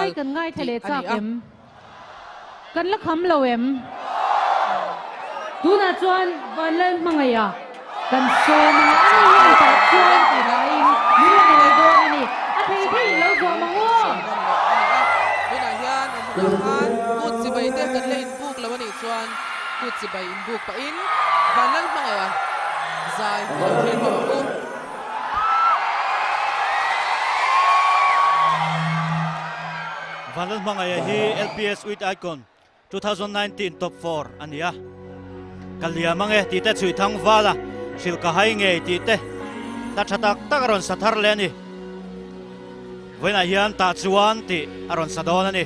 Zai kan ngaithla tih leh a ni chak a. em? Kan la kham lo em? Tunah chuan Vanlal hmangaiha kan sawm ang a, ani hian tah chuan tih laiin min la ngawi dawn a ni. A thei thei lo zawm ang aw! Tunah hian a hmunah khan kut chibai te kan la inbuk lo a nih chuan kut chibai inbuk pahin Vanlal hmangaiha zai lo thlir ho ang u. Vanlalhmangaia hi LPS Youth Icon 2019 Top 4 a ni a. Ka liam ange tih te chhui thang vala hrilh ka hai ngei tih te hla tha tak tak a rawn sa thar leh a ni. Vawiinah hian tah chuan tih a rawn sa dawn a ni.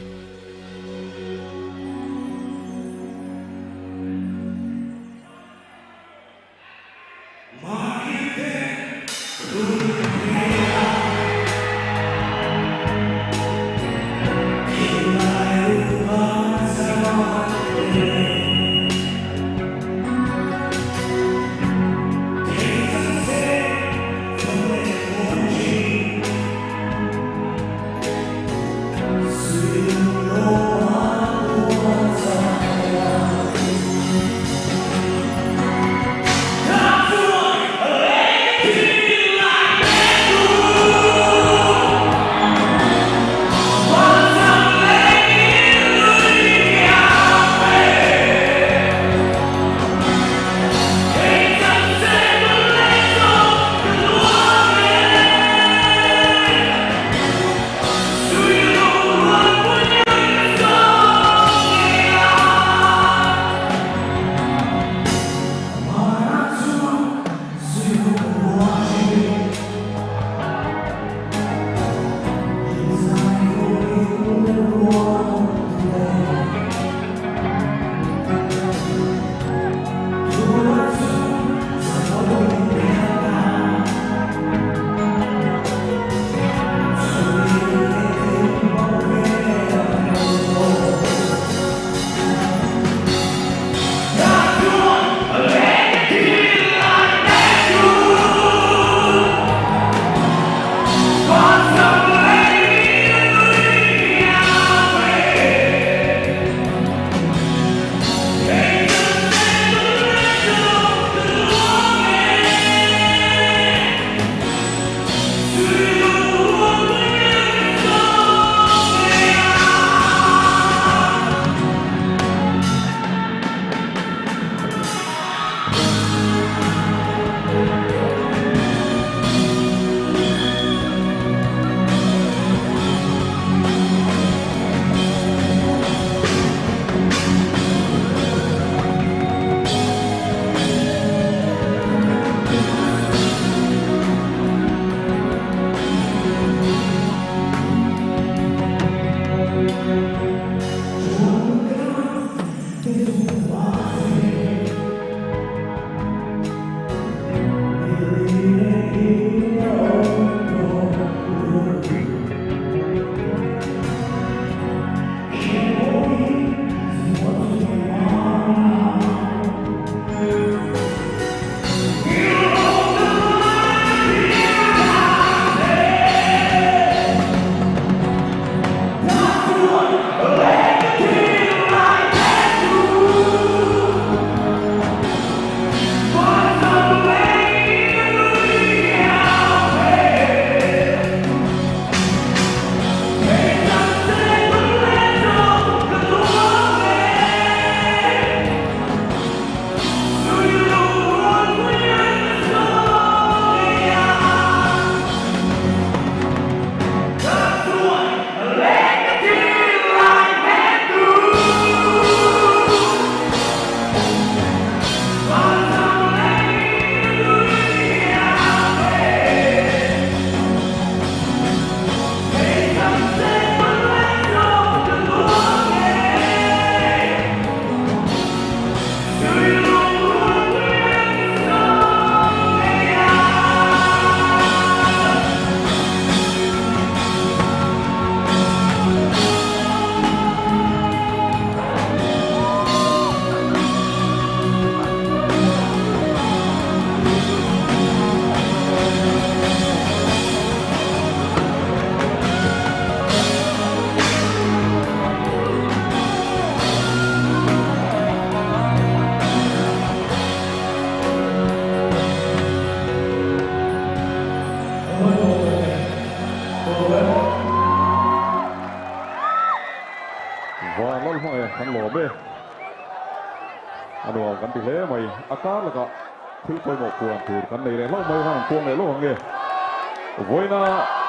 Hmangaih kan lawm e. A nuam kan ti hle mai. A kar lakah thil pawimawh puan tur kan nei leh hlauh mai khan an puang leh hlauh ang nge. Vawiina.